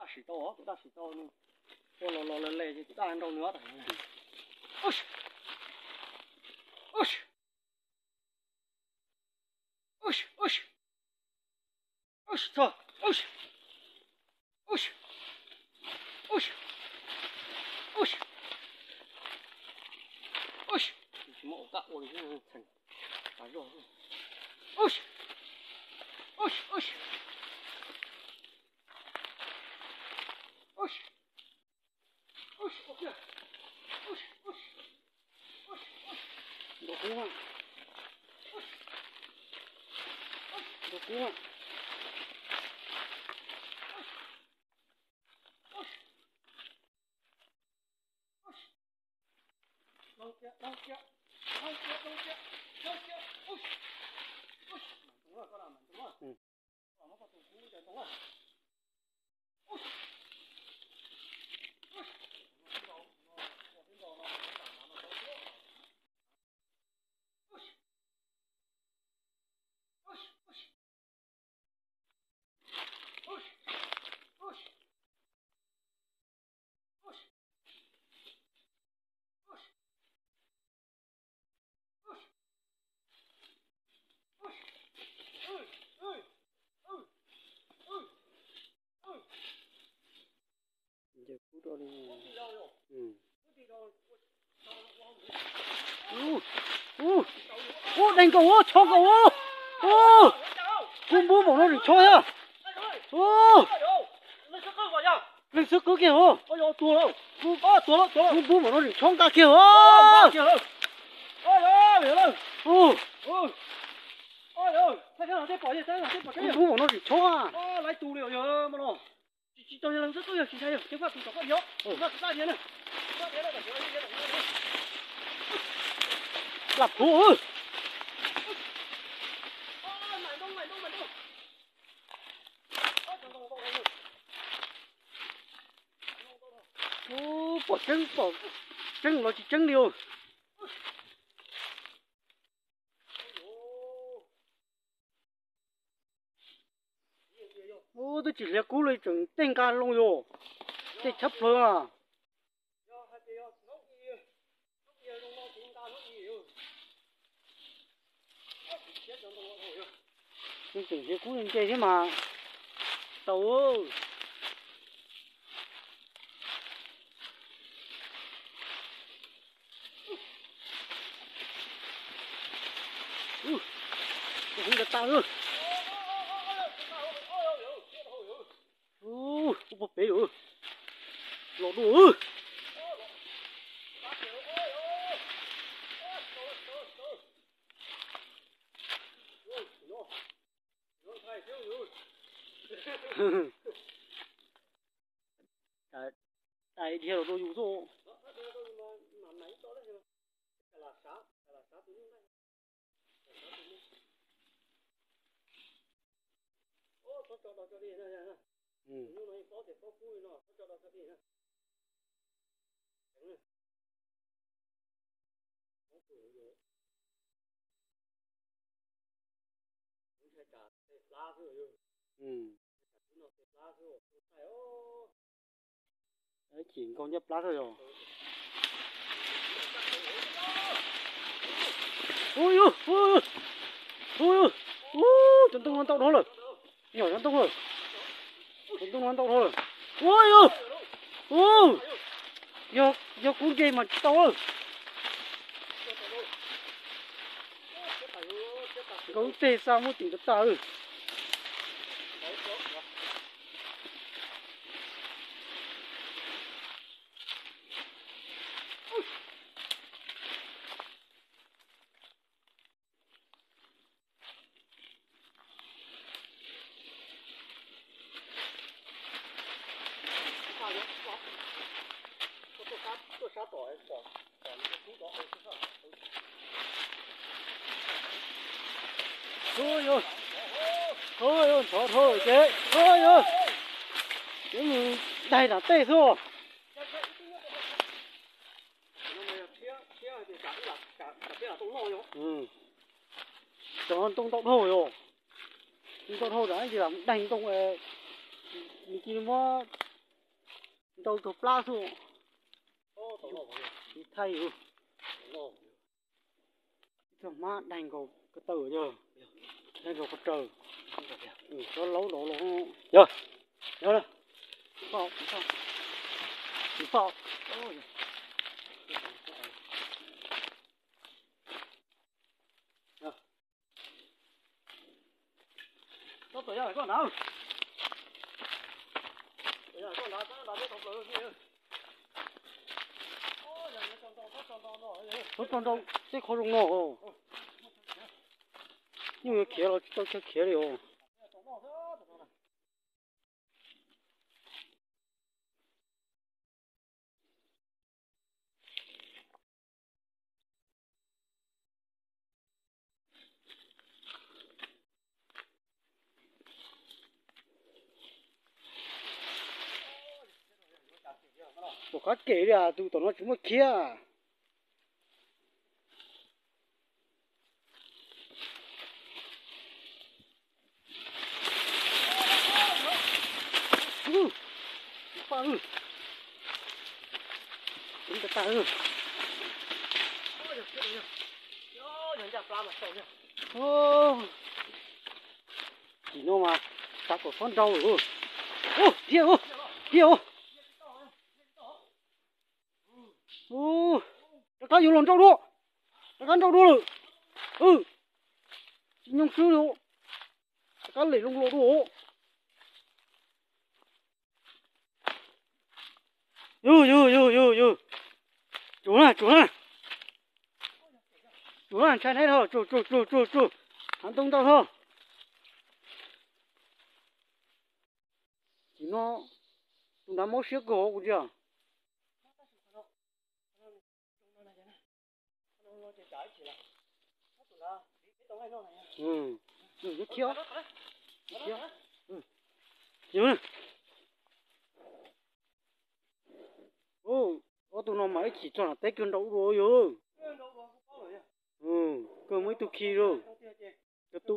Daj sim tau, kuv daj sim tau, ua los los le le ces kuv daj nrau nws tas. Tsis muaj ua kaj ua li tseem tas zog. Nrau kub, nrau kub. Ub, deeg nkaus, chob nkaus. Ub, kub npub npaum no tseem chob thiab. Ub, leej xwb qwb kiag os. Kub npub npaum no tseem chob nqa kiag os. Ub, kub npub npaum no tseem chob. Lam phuv. Ub, pom tseeb, pom tseeb los tsis tseeb li os. Ub, twb tsis hliav kub li tseem tej nqa loo yos, tej tshab plawg. Tseem hliav kub nce thiab mas tau. Ub, ub, tas. Ub, ub, pog pem los dua. Dais dhia los rau yus xwb. Chim nkaus ncej plab xwb yog. Ub, ub, ub, ub, cov ntoo no ntau dhau lawm. Nyom cov ntoo lawm. Cov ntoo no ntau dhau lawm. Ub, ub, ub, yog, yog kub nce mas tsis tau lawm. Nkaus lub teg xa muab tim tas tas. Ub, Ua yog, ua yog ntxhov dhau ces ua yog, ces mus daig nram tej xwb. Cov ntoo ntau dhau yog, ntoo ntau dhau tas ces lam daig ntoo, nws cia li muab ntau tug plab xwb. Tsis thaij, txog hmab daig nkaus ko taw yog, daig nkaus ko taw. Cov laub dov los yog, yog, tsis faj, tsis faj. Txhob tso nrau tej qhov zoo no, nyuj yuav khiav los tsis tau chaw khiav li os. Pom qab kem li as, tus tom no tsis muaj khiab. Tim no mas xav kom txhob nrau lawm. Thiab, thiab. Rov qab yuav los nrau dua, rov qab nrau dua lawm. Tsis nyoo xwb li, rov qab lem loo los dua. Yug, yug, yug, yug, yug. Tsuag na, tsuag na. Tsuag na, ntshai neb dhau, tsuag, tsuag, tsuag, tsuag, tsuag. Hav ntoo ntau dhau. Tim no tus nrad mob siab kawg kuv ntsia. Thiab, thiab. Ob tug no mas ib chim txog nram teb kawg nrau dua yog. Kawg muaj ib tug khi lawm. Kawg tu.